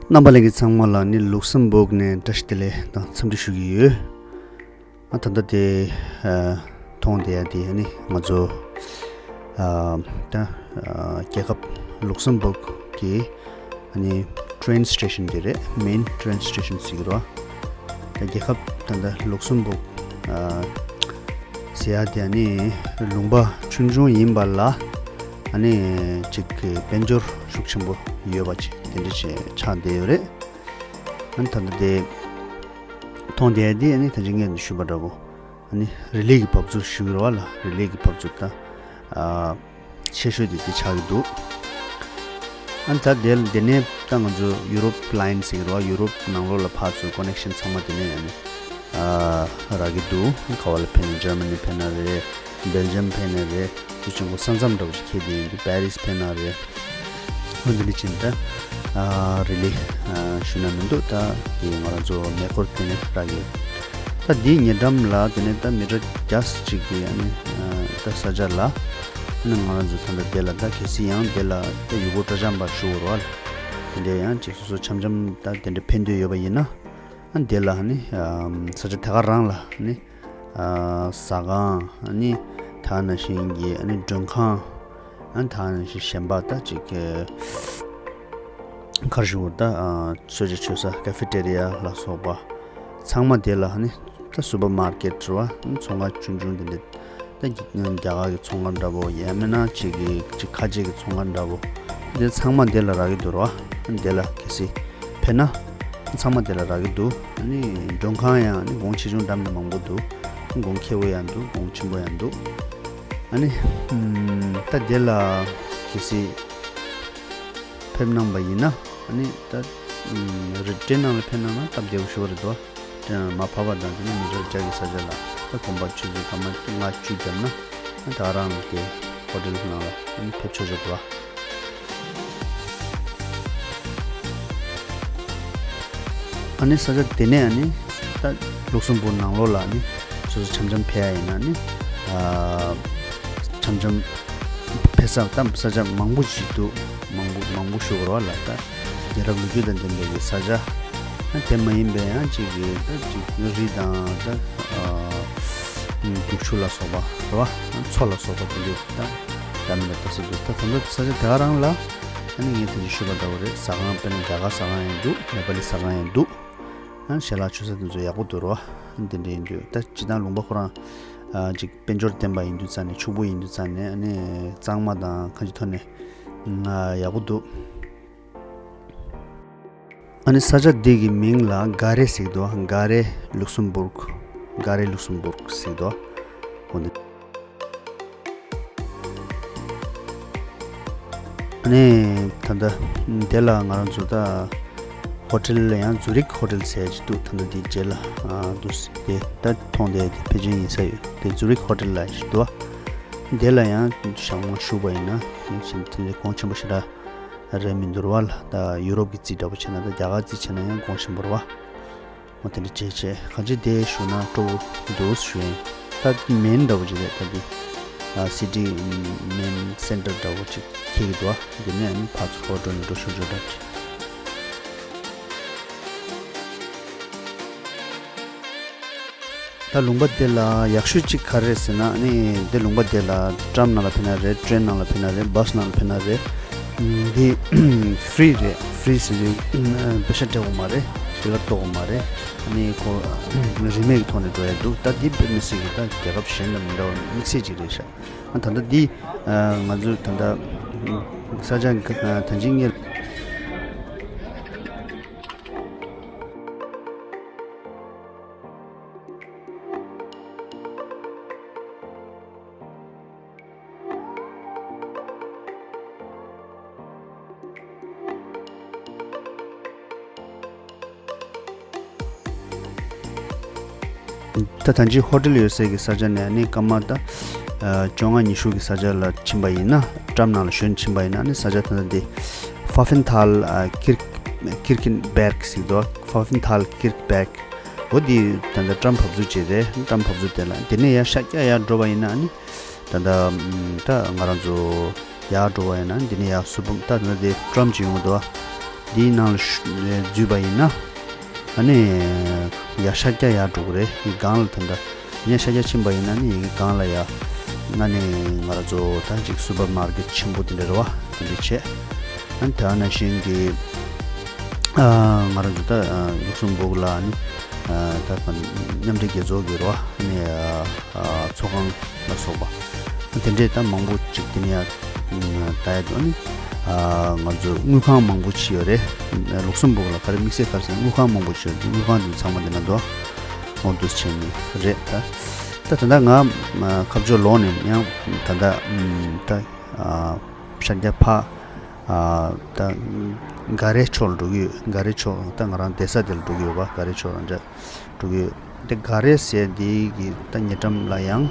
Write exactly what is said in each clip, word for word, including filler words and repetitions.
རྣམ་པ་ལྷན་རྒྱས་ཚང་མ་ལ་ནི་ལུག་སེམ་སྦུག་ནས་བཀྲ་ཤིས་བདེ་ལེགས་དང་འཚམས་འདྲི་ཞུ་གི་ཡོད། ཨ་ད་ལྟ་དེ་ཨ་མཐོང་བསྡད་ཡ་དེ་ནི་ང་ཚོ་ཨ་ད་ཨ་རྒྱལ་ཁབ་ལུག་སེམ་སྦུག་གི་ཨ་ནི་train station དེ་རེད། main train station ཟེར་གྱི་རེད་བ། ད་རྒྱལ་ཁབ་ད་ལྟ་ལུག་སེམ་སྦུག་ཨ་ཟེར་ཡ་དེ་ཨ་ནི་ལུང་པ་ཆུང་ཆུང་ཡིན་པ་ལ་ཨ་ནི་ཅིག་གི་དཔལ་འབྱོར་ཤུགས་ཆེན་པོ་ཡོད་པ་ཅིག་དེ་འདྲ་ཅིག་ཆགས་བསྡད་ཡོད་རེད། ཨ་ནི་ད་ལྟ་དེ་མཐོང་བསྡད་ཡ་དེ་ཨ་ནི་ད་ཅི་ངས་ཞུས་པ་འདྲ་པོ། ཨ་ནི་རི་ལི་གི་བབས་ཚུགས་ཞུ་གི་རེད་བ་ལ། རི་ལི་གི་བབས་ཚུགས་ད་ཨ་ཆེ་ཤོས་དེ་དེ་ཆགས་ཀྱི་འདུག་ཨ་ནི་ད་དེ་དེ་ནས་ད་ང་ཚོ་ཡུ་རོབ་ལའིན་ཟེར་གི་རེད་བ། ཡུ་རོབ་ནང་ལོགས་ལ་ཕར་ཚུར་ཀོ་ནེག་ཤན་ཚང་མ་དེ་ནས་ཨ་ནི་ཨ་རག་གི་འདུག་ག་བ་ལ་ཕེབས་ན་འཇར་མ་ནི་ཕེབས་ན་རེད། སྦེལ་ཇམ་ཕེབས་ན་རེད། དུས་ཆེན་པོ་ས་མཚམས་འདྲ་བོ་ཞིག་འཁེལ་བསྡད་ཡོད་འདུག་པེ་རིས་ཕེབས་ན་རེད། འོ་འདི་འདྲ་ཅིག་ད་ཨ་རི་ལི་ཨ་ཞུ་ན་མི་འདུག་ད་དེ་ང་རང་ཚོ་མེ་འཁོར་དེ་ནས་རག་ཡོད། ད་དེའི་ཉེ་འགྲམ་ལ་དེ་ནས་ད་མི་ཊར་བརྒྱ་ཅིག་གི་ཨ་ནི་ཨ་ད་ས་ཆ་ལ་ཨ་ནི་ང་རང་ཚོ་ད་ལྟ་དེ་ལ་ད་གལ་སྲིད་ཡང་དེ་ལ་ད་ཡུལ་སྐོར་སྤྲོ་འཆམ་པ་ཞུ་བ་རེད་བ་ལ། དེ་འདྲ་ཡང་ཅིག་སོ་སོ་འཆམ་འཆམ་ད་དེ་འདྲ་ཕེབས་འདོད་ཡོད་པ་ཡིན་ན། ཨ་འདི་ལ་ནི་ཨམ་ས་ཆ་དེ་ག་རང་ལ་ནི་ཨ་ཟ་ཁང་ནི་ད་ནང་བཞིན་གྱི་ནི་མགྲོན་ཁང་། ཨ་ད་ནང་བཞིན་གཞན་པ་ད་ཅིག་གི་གར་ཞུགས་ད་ཨ་གསོལ་ཇ་མཆོད་ས་ཀ་ཧྥེ་ཊེ་རི་ཡ་ལ་སོགས་པ་ཚང་མ་དེ་ལ་ནི་ད་སུ་པར་མར་ཀེཊ་རེད་བ། ཚོང་ཁང་ཆུང་ཆུང་དེ་འདྲ། ད་རྒྱ་གར་གྱི་ཚོང་ཁང་འདྲ་པོ་ཡང་མིན་ན་ཅིག་གི་ཅིག་ཁ་ཆེ་གི་ཚོང་ཁང་འདྲ་པོ་དེ་ཚང་མ་དེ་ལ་རག་གི་འདུག་ར་བ། དེ་ལ་གལ་སྲིད་ཕེབས་ན་ཚང་མ་དེ་ལ་རག་གི་འདུག་ཨ་ནི་མགྲོན་ཁང་ཡང་ཨ་ནི་གོང་ཆེ་ཆུང་འདྲ་མིན་མང་པོ་འདུག་གོང་ཁེ་པོ་ཡང་འདུག་གོང་ཆེན་པོ་ཡང་འདུག་ཨ་ནི་ད་དེ་ལ་གལ་སྲིད་ཕེབས་གནང་པ་ཡིན་ན་ཨ་ནི་ད་རི་ཊེན་ནང་ལ་ཕེབས་གནང་ན་སྟབས་བདེ་པོ་ཞུ་བ་རེད་དོ། དེ་ཡང་མར་བབས་པ་དང་དེ་ནས་མི་ཊར་བརྒྱ་གི་ས་ཆ་ལ་ད་གོམ་པ་ཆུ་ཚོད་སྐར་མ་ལྔ་བཅུ་བརྒྱབ་ན་ད་རང་གི་ཧོ་ཊེལ་ནང་ལ་ཕེབས་ཆོག་ཆོག་འདུག་ཨ་ནི་ས་ཆ་དེ་ནས་ཨ་ནི་ད་ལུག་སེམ་བུར་ནང་ལོགས་ལ་ཨ་ནི་སོ་སོ་འཆམ་འཆམ་ཕེབས་ཡ་ཡིན་ན་ཨ་ནི་འཆམ་འཆམ་ཕེབས་ས་ད་ས་ཆ་མང་པོ་ཞིག་འདུག་མང་པོ་མང་པོ་ཞུ་དགོས་རེད་བ་ལ། ད་རྒྱལ་རབས་ལོ་རྒྱུས་དང་ལྡན་པའི་གི་ས་ཆ། ཨ་དེ་མ་ཡིན་པའི་ཡང་ཅིག་གི་ད་ཅིག་རི་དང་ད་ཨ་རྒྱུག་ཆུ་ལ་སོགས་པ་རེད་བ། མཚོ་ལ་སོགས་པ་དེ་འདྲ་ད་ད་མི་ལ་ལྟ་ས་འདུག་ད་ད་ལྟ་ས་ཆ་དེ་ག་རང་ལ་ཨ་ནི་ངས་དེ་འདྲ་ཞུས་པ་འདྲ་བོ་རེད། ཟ་ཁང་དཔེར་ན་རྒྱ་གར་ཟ་ཁང་ཡང་འདུག་ནེ་པ་ལི་ཟ་ཁང་ཡང་འདུག་ཨ་ཞལ་ལག་མཆོད་ས་དེ་ཚོ་ཡག་པོ་འདུག་རེད་བ། དེ་འདྲ་ཡིན་དུས་ད་སྤྱིར་བཏང་ལུང་པ་ཁོ་རང་ཨ་ཅིག་དཔལ་འབྱོར་ལྡན་པ་ཡིན་དུས་ཙང་ནས་ཕྱུག་པོ་ཡིན་དུས་ཙང་ནས་ཨ་ནི་གཙང་མ་དང་གང་ཅིའི་ཐོག་ནས་ང་ཡག་པོ་འདུག་ཨ་ནི་ས་ཆ་འདི་གི་མིང་ལ་ག་རེ་ཟེར་གྱི་འདུག་ག་རེ་ལུག་སེམ་བུར། ག་རེ་ལུག་སེམ་བུར་ཟེར་གྱི་འདུག་འོ་འདི། ཨ་ནི་ད་ལྟ་འདི་ལ་ང་རང་ཚོ་ད་ཧོ་ཊེལ་ལ་ཡང་ཛུ་རིག་ཧོ་ཊེལ་ཟེར་གྱི་འདུག་ད་ལྟ་འདི་རྗེས་ལ་ཨ་འདུག་སེ་ད་མཐོང་བསྡད་དེ་ཕལ་ཆེར་ཡིན་ས་ཡོད་དེ། ཛུ་རིག་ཧོ་ཊེལ་ལ་ཞིག་འདུག་འདི་ལ་ཡང་ཞག་མ་བཞུགས་པ་ཡིན་ན་ཡིན་ཕྱིན་དེ་གོང་ཆེན་པོ་ཞེ་དྲག་རེད་མི་འདུག་ར་བ་ལ། ད་ཡུ་རོབ་ཀྱི་རྩིས་འདྲ་པོ་བྱས་ན་ད་རྒྱ་གར་རྩིས་བྱས་ན་ཡང་གོང་ཆེན་པོ་རེད་བ། འོ་དེ་འདྲ་བྱས་བྱས་གང་ཅི་དེ་ཞུ་ན་སྤྲོ་པོ་འདུག་ཞུ་ཡིན། ད་མེན་འདྲ་པོ་ཅིག་རེད། ད་འདི་ཨ་སི་ཊི་མེན་སེན་ཊར་འདྲ་པོ་ཅིག་ཁེལ་གི་འདུག་བ། འདི་ནས་ཨ་ནི་ཕར་ཚུར་འགྲོ་ནས་འགྲོ་ཤོར་འགྲོ་འདྲ་པོ་ཅིག་ད་ལུང་པ་དེ་ལ་ཡག་ཤོས་གཅིག་ག་རེ་རེད་ཟེར་ན་ཨ་ནི་དེ་ལུང་པ་དེ་ལ་ཊམ་ནང་ལ་ཕེབས་ན་རེད། ཊེན་ནང་ལ་ཕེབས་ན་རེད། བྷ་སི་ནང་ལ་ཕེབས་ན་རེད། འདི་ཧྥི་རི་རེད། ཧྥི་རི་ཟེར་དུས་པེ་ཤ་སྤྲད་དགོས་མ་རེད། སྤུས་ཀ་གཏོང་དགོས་མ་རེད། ཨ་ནི་ཁོ་རིན་མེད་ཀྱི་ཐོག་ནས་འགྲོ་ཡ་འདུག་ད་འདི་དཔེ་མི་སྲིད་ཀྱི་ད་རྒྱལ་ཁབ་གཞན་དང་མི་འདྲ་བ་དམིགས་བསལ་གཅིག་རེད་ཤག་ཨ་ད་ལྟ་འདི་ང་ཚོ་ད་ལྟ་ས་ཆ་ད་ཅི་ངེད། ད་ད་ཅི་ཧོ་ཊེལ་ཡོད་སའི་གི་ས་ཆ་ནས་ནི་སྐར་མ་ད་བཅོ་ལྔ་ཉི་ཤུ་གི་ས་ཆ་ལ་ཕྱིན་པ་ཡིན་ན། ཊམ་ནང་ལ་ཞོན་ཕྱིན་པ་ཡིན་ན་ནི་ས་ཆ་ད་ལྟ་འདི་ཕ་ཕིན་ཐལ་ཀིར་ཀིར་ཀིན་བེར་ཟེར་གྱི་འདུག་ཕ་ཕིན་ཐལ་ཀིར་བེར། འོ་འདི་ད་ལྟ་ཊམ་བབས་ཚུགས་བྱས་རེད། ཊམ་བབས་ཚུགས་དེ་ལ་དེ་ནས་ཡར་ཤར་རྒྱག་ཡར་འགྲོ་བ་ཡིན་ན་ནི་ད་ལྟ་ད་ང་རང་ཚོ་ཡར་འགྲོ་བ་ཡིན་ན་འདི་ནས་ཡར་སུ་བུམ་ད་ད་ལྟ་འདི་ཊམ་ཅིག་ཡོང་གི་འདུག་འདིའི་ནང་ལ་ཞུ་འཛུལ་བ་ཡིན་ན། ཨ་ནི་ཡར་ཤར་རྒྱག་ཡར་འགྲོ་གི་རེད། ཡི་སྒང་ལ་ད་ལྟ་ཡིན་ན་ཤར་རྒྱག་ཕྱིན་པ་ཡིན་ན་ནི་ཡི་སྒང་ལ་ཡ། ཨ་ནི་ང་རང་ཚོ་ད་ཅིག་སུ་པར་མར་ཀེཊ་ཆེན་པོ་དེ་འདྲ་རེད་བ། དེ་འདྲ་བྱས། ཨ་ནི་དེ་ནང་བཞིན་གྱི་ཨ་ང་རང་ཚོ་ད་ལུག་སེམ་སྦུག་ལ་ནི་ད་མཉམ་འབྲེལ་རྒྱལ་ཚོགས་ཀྱི་རེད་བ། ཨ་ནི་ཚོགས་ཁང་ལ་སོགས་པ་དེ་འདྲས་ད་མང་པོ་ཅིག་དེ་ནས་ཡ། ད་ཡ་དོ་ནི། ང་ཚོ་དངུལ་ཁང་མང་པོ་ཅིག་ཡོད་རེད། ལུག་སེམ་སྦུག་ལ་ག་རེ་དམིགས་བསལ་ག་རེ་ཟེར་ན་དངུལ་ཁང་མང་པོ་ཅིག་ཡོད་རེད། དངུལ་ཁང་དེ་ཚང་མ་དེ་ན་འདུག་འོ་འདུག་བྱས་ནས་རེད་ད། ད་ད་ལྟ་ང་ཁ་ཕྱོགས་ལོག་ནས་ཡང་ད་ལྟ་ད་ཤར་རྒྱག་ཕ་ད་ག་རེ་ཕྱོགས་ལ་འགྲོ་གི་ཡོད། ག་རེ་ཕྱོགས་ད་ང་རང་བསྡད་ས་དེ་ལ་འགྲོ་གི་ཡོད་པ། ག་རེ་ཕྱོགས་རང་འདྲ། འགྲོ་གི་ཡོད། དེ་ག་རེ་ཟེར་དེ་གི་ད་ཉེ་འགྲམ་ལ་ཡང་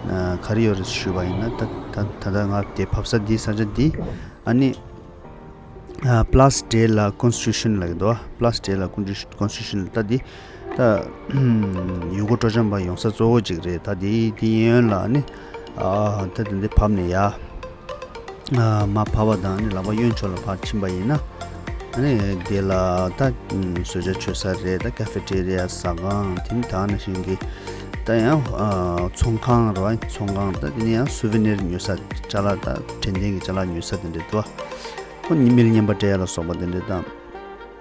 ཨ་ག་རེ་ཡོད་རེད་ཞུས་པ་ཡིན་ན། ད་ད་ད་ལྟ་ང་དེ་བབས་ས་འདི་ས་ཆ་འདི་ཨ་ནི་ཨ་Place de la Constitution ལབ་ཀྱི་འདུག Place de la Constitu- Constitution ལ་ད་འདི་ད་ཡུལ་སྐོར་སྤྲོ་འཆམ་པ་ཡོང་ས་གཙོ་བོ་ཅིག་རེད། ད་འདི་འདི་གཡས་གཡོན་ལ་ཨ་ནི་ཨ་ད་དེ་འདི་བབས་ནས་ཡ། མར་བབས་པ་དང་ནི་ལག་པ་གཡོན་ཕྱོགས་ལ་ཕར་ཕྱིན་པ་ཡིན་ན། ཨ་ནི་དེ་ལ་ད་གསོལ་ཇ་མཆོད་ས་རེད། ད་ཀ་ཧྥེ་ཊེ་རི་ཡ་ཟ་ཁང་དེ་ནི་ད་ནང་བཞིན་གྱི་ད་ཡང་ཚོང་ཁང་རེད་བ། ཚོང་ཁང་ད་དེ་ནི་ཡང་སུ་ཝེ་ནེར་ཉོ་ས་ཅ་ལག་ད་དྲན་རྟེན་གྱི་ཅ་ལག་ཉོ་ས་དེ་འདྲ་འདུག་ཁོ་ནི་མིར་རྔན་པ་སྤྲད་ཡ་ལ་སོགས་པ་དེ་འདྲ་དང་།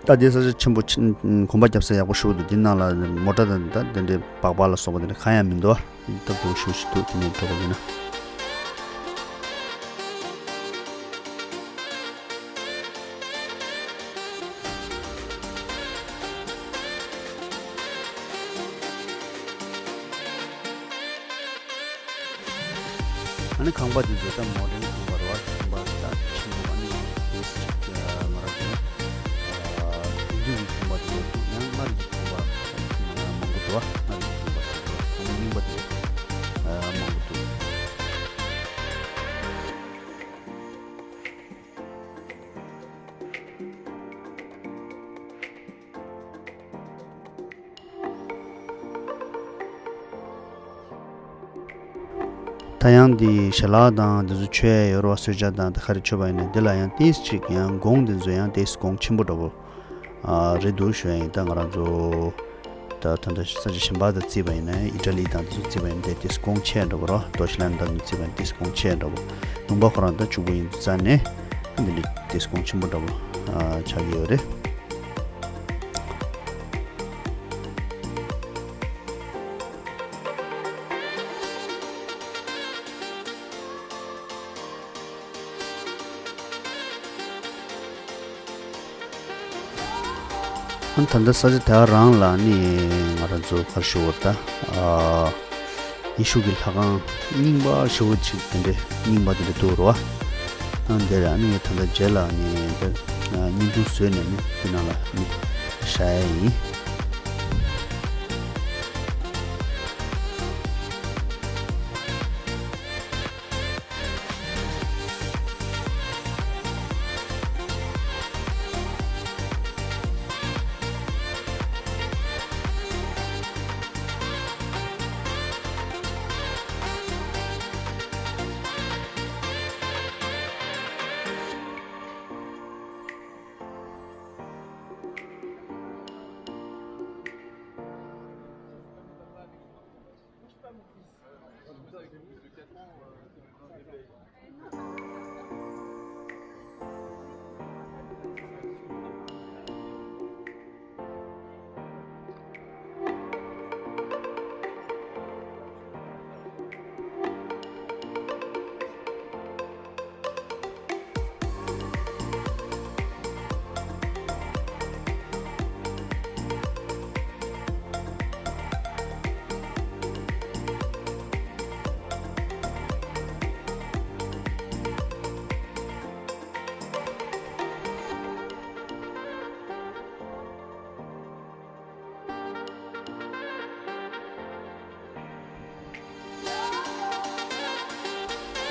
ད་དེ་ས་ཆ་ཆེན་པོ་ཆེན་གོམ་པ་རྒྱབ་ས་ཡག་པོ་ཞེ་པོ་འདུག་དེ་ནང་ལ་མོ་ཊ་དང་ད་དེ་འདྲའི་སྦག་སྦག་ལ་སོགས་པ་དེ་འདྲ་གང་ཡང་མི་འདུག་ད་འདུག་ཞུ་ཞུ་འདུག་དེ་ནས་འགྲོ་བ་ཡིན་ན། ཨ་ནི་ཁང་པ་དེ་ཚོ་ད་མོ་ཌན་ཁང་པ་རེད་བ། ཁང་པ་ད་ཆེན་པོ་ཨ་ནི་ཨེ་སི་ཅིག་མ་རག་དེ། ཨ་དེང་དུས་ཀྱི་ཁང་པ་དེ་ཚོ་འདུག་ཡང་སྔར་གྱི་ཁང་པ་མང་པོ་འདུག་བ། སྔར་གྱི་ཁང་པ་དེ་ཚོ་ཁང་པ་རྙིང་པ་དེ་ཚོ་མང་པོ་འདུག་ད་ཡང་འདི་ཞལ་ལག་དང་འདི་ཚོ་མཆོད་ཡ་ཡོད་རེད་བ། གསོལ་ཇ་དང་དེ་ག་རེ་མཆོད་པ་ཡིན་ན། འདི་ལ་ཡང་ཏིས་ཅིག་ཡང་གོང་འདི་ཚོ་ཡང་ཏིས་གོང་ཆེན་པོ་འདྲ་པོ་ཨ་རེད་འདུག་ཞུ་ཡ་ཡིན། ད་ང་རང་ཚོ་ད་ད་ལྟ་ས་ཆ་གཞན་པ་དང་བརྩིས་པ་ཡིན་ན། ཨི་ཊ་ལི་དང་འདི་ཚོ་བརྩིས་པ་ཡིན་ན་དེ་ཏིས་གོང་ཆེ་འདྲ་པོ་རེད། དོ་ཤི་ལན་དང་འདི་བརྩིས་པ་ཡིན་ན་ཏིས་གོང་ཆེ་འདྲ་པོ། ལུང་པ་ཁོ་རང་ད་ཕྱུག་པོ་ཡིན་དུས་ཙང་ནས་འདི་འདྲ་ཏིས་གོང་ཆེན་པོ་འདྲ་པོ་ཨ་ཆགས་ཀྱི་ཡོད་རེད། ཨ་ད་ལྟ་ས་ཆ་དེ་རང་ལ་ནི་ང་རང་ཚོ་ག་རེ་ཞུ་དགོས་རེད་ད། ཨ་ཡེ་ཤུ་གི་ལྷ་ཁང་རྙིང་པ་ཞེ་པོ་ཅིག་དེ་འདྲས་རྙིང་པ་དེ་འདྲས་འདུག་རེད་བ། ཨ་འདིར་ཨ་ནི་ངས་ད་ལྟ་རྗེས་ལ་ནི་འདིར་ཨ་བརྙན་ཐུང་བཟོས་ནས་ནི་འདི་ནང་ལ་ནི་བཞག་ཡ་ཡིན།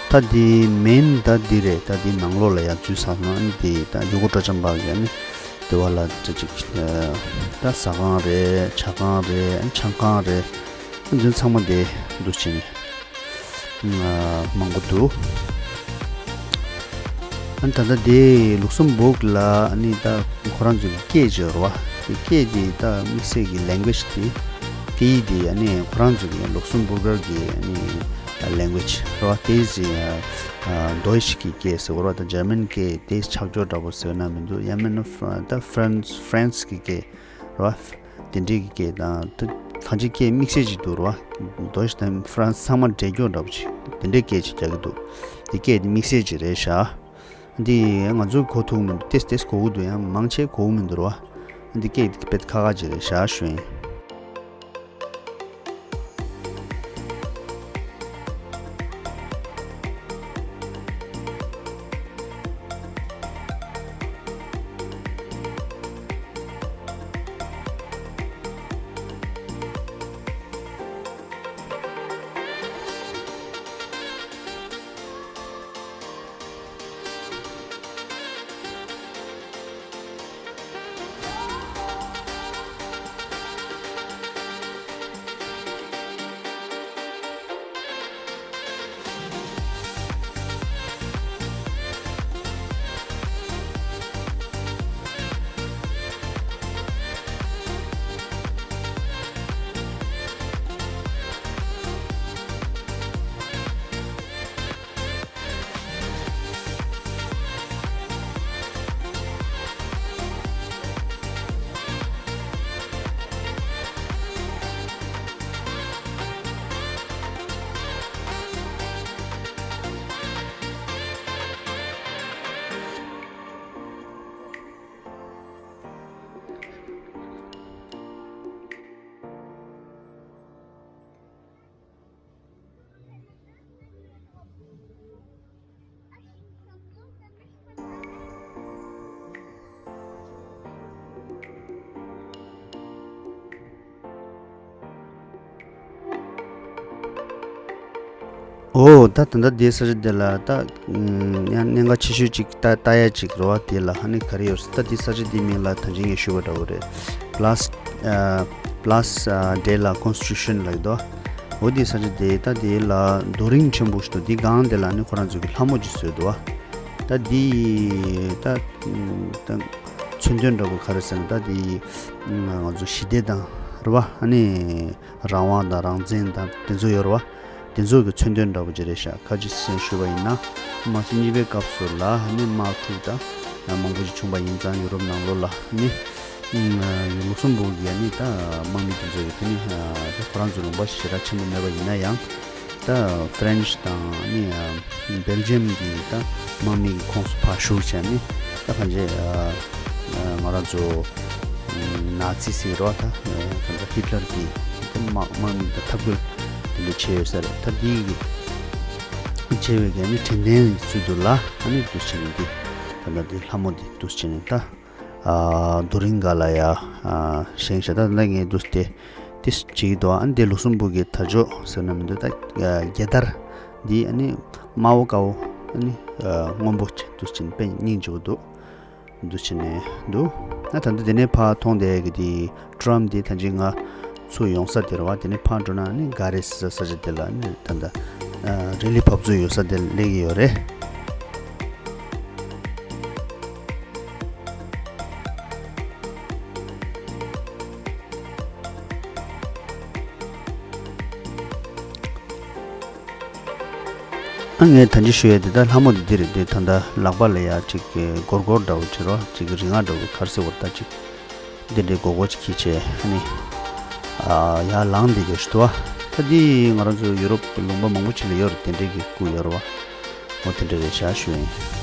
ད་འདི་མེན་ད་འདི་རེད། ད་འདི་ནང་ལོགས་ལ་ཡང་འཛུལ་ཚར་སོང་། ཨ་ནི་འདི་ད་ཡུལ་སྐོར་སྤྲོ་འཆམ་པ་གིས་ཨ་ནི་འདི་བ་ལ་ཅིག་ཅིག་ད་ཟ་ཁང་རེད། ཇ་ཁང་རེད། ཨ་ནི་ཆང་ཁང་རེད། ཨ་འདི་ཚང་མ་འདི་འདུག་བྱས་ནས་མང་པོ་འདུག་ཨ་ནི་ད་ལྟ་དེ་ལུག་སེམ་སྦུག་ལ་ཨ་ནི་ད་ཁོ་རང་ཚོ་གི་སྐད་ཅིག་ཡོད་རེད་བ། དེ་སྐད་དེ་ད་དམིགས་བསལ་གྱི་ལེང་གུ་ཨེཇ་དེ། སྐད་ཡིག་དེ་ཨ་ནི་ཁོ་རང་ཚོ་གི་ལུག་སེམ་སྦུག་གར་གྱི་ཨ་ནི་ལེང་གུ་ཨེཇ་རེད་བ། དེ་ཟེར་ཨ་ཌོ་ཡིཆ་གི་སྐད་ཟེར་བ་རེད་བ། ད་འཇར་མན་སྐད་དེ་ཆགས་འཇོག་འདྲ་པོ་ཟེར་ན་མི་འདུག་ཡང་མིན་ན་ཧྥ་ད་ཧྥ་རན་ཧྥ་རན་སི་གི་སྐད་རེད་བ། དེ་འདྲའི་གི་སྐད་དང་ད་གང་ཅི་སྐད་དམིགས་བསལ་ཅིག་འདུག་རེད་བ། ཌོ་ཡིཆ་དང་ཧྥ་རན་སི་ཚང་མ་འདྲེས་འཇོག་འདྲ་པོ་ཅིག་དེ་འདྲའི་སྐད་ཅིག་རྒྱག་གི་འདུག་དེ་སྐད་དེ་དམིགས་བསལ་ཅིག་རེད་ཤག་འདི་ང་ཚོས་གོ་ཐུབ་མི་འདུག་ཏེས་ཏེས་གོ་གི་འདུག་ཡང་མང་ཆེ་གོ་གི་མི་འདུག་རེད་བ། འདི་སྐད་དེ་དཔེ་ཁག་ཁག་ཅིག་རེད་ཤག་ཞུ་ཡིན། ཨོ་ད་ད་ལྟ་དེ་ས་ཆ་དེ་ལ་ད་ཡང་གནད་འགག་ཆེ་ཤོས་ཅིག་ལྟ་ལྟ་ཡ་ཅིག་རེད་བ། དེ་ལ་ཧ་ནི་ག་རེ་ཡོད་ཟེར། ད་དེ་ས་ཆ་དེ་མིང་ལ་ད་ཅི་ངས་ཞུས་པ་འདྲ་བོ་རེད། Place Place del Constitution ལབ་ཀྱི་འདུག་འོ་དེ་ས་ཆ་དེ་ད་དེ་ལ་རྡོ་རིང་ཆེན་པོ་ཞིག་འདུག་དེ་སྒང་དེ་ལ་ནི་ཁོ་རང་ཚོ་གི་ལྷ་མོ་ཅིག་བཟོས་འདུག་བ། ད་དེ་ད་ད་མཚོན་དོན་འདྲ་བོ་ག་རེ་ཟེར་ན། ད་དེ་ང་ཚོ་ཞི་བདེ་དང་རེད་བ། ཨ་ནི་རང་དབང་དང་རང་བཙན་དང་དེ་ཚོ་ཡོད་རེད་བ། དེ་ཚོ་གི་མཚོན་དོན་འདྲ་བོ་ཅིག་རེད་ཤག་ག་ཅི་ཟེར་ཞུས་པ་ཡིན་ན། དམག་ཆེན་གཉིས་པའི་སྐབས་སུ་ལ་ནི་དམག་འཁྲུག་དང་མང་པོ་ཞིག་བྱུང་པ་ཡིན་ཙང་ཡུ་རོབ་ནང་ལོགས་ལ་ནི། ལུག་སེམ་བུར་གི་ནི་ད་དམག་མི་དེ་ཚོ་གི་དེ་ནི་ད་ཁོ་རང་ཚོ་ལུང་པ་ཞེ་དྲག་ཆེན་པོ་མེད་པ་ཡིན་ན་ཡང་། ད་ཧྥ་རན་སི་དང་ནི་སྦེལ་ཇམ་གི་ད་དམག་མི་གི་ཁོངས་སུ་ཕར་ཞུགས་བྱས་ནི་ད་གང་ཅི་ང་རང་ཚོ་ནཱ་ཙི་ཟེར་རོ། ད་གང་ལྟར་ཧི་ཊ་ལར་གྱི་ད་དམག་དམག་མི་ད་འཐབ་རྒོལ་དེ་འདྲ་བྱས་ཡོད་ས་རེད། ད་འདི་གི་བྱས་པའི་གི་ནི་དྲན་རྟེན་ཚུལ་དུ་ལ་ཨ་ནི་འདུག་བྱས་ནི་འདི་ད་ལྟ་འདི་ལྷ་མོ་འདི་འདུག་བྱས་ནི་ད། རྡོ་རིང་སྒང་ལ་ཡ་བཞེངས་ཤག་ད་ལྟ་ངས་འདུག་སྟེ་ཏིས་བྱེད་ཀྱི་འདུག་ཨ་ནི་དེ་ལུག་སེམ་བུར་གི་དར་ལྕོག་ཟེར་ན་མི་འདུག་ད་རྒྱལ་དར་འདི་ཨ་ནི་དམར་པོ་དཀར་པོ་ཨ་ནི་སྔོན་པོ་ཅིག་འདུག་ཅིག་དཔེ་སྙིང་རྗེ་པོ་འདུག་འདུག་ཅིག་ནས་འདུག་ཨ་ད་ལྟ་དེ་ནས་ཕར་མཐོང་བསྡད་ཀྱི་དེ་ཊམ་ཕ་དེ་ད་ཅི་ང་ཚུར་ཡོང་ས་དེ་རེད་བ། དེ་ནས་ཕར་འགྲོ་ན་ཨ་ནི་གྷ་རེ་ཟེར་ས་ས་ཆ་དེ་ལ་ཨ་ནི་ད་ལྟ་རི་ལི་བབས་ཚུགས་ཡོད་ས་དེ་སླེབས་ཀྱི་ཡོད་རེད། ཨ་ངས་ད་ཅི་ཞུ་ཡ་དེ་ད་ལྷ་མོ་དེ་འདི་རེད། དེ་ད་ལྟ་ལག་པ་ལ་ཡ་ཅིག་སྒོར་སྒོར་འདྲ་བོ་བྱེད་རོགས་ཅིག་རིག་སྔགས་འདྲ་བོ་ག་རེ་ཟེར་བ་ད་ཅིག་འདི་འདྲའི་སྒོར་སྒོར་ཅིག་གིས་བྱས་ཨ་ནི་ཡར་ལངས་བསྡད་ཀྱི་ཞུ་དོ། ད་འདི་ང་རང་ཚོ་ཡུ་རོབ་ལུང་པ་མང་པོ་ཅིག་ལ་ཡོད་རེད། དེ་འདྲའི་གི་སྐུ་ཡོད་རེད་བ། འོ་དེ་འདྲ་རེད་ཤག་ཞུ་ཡིན།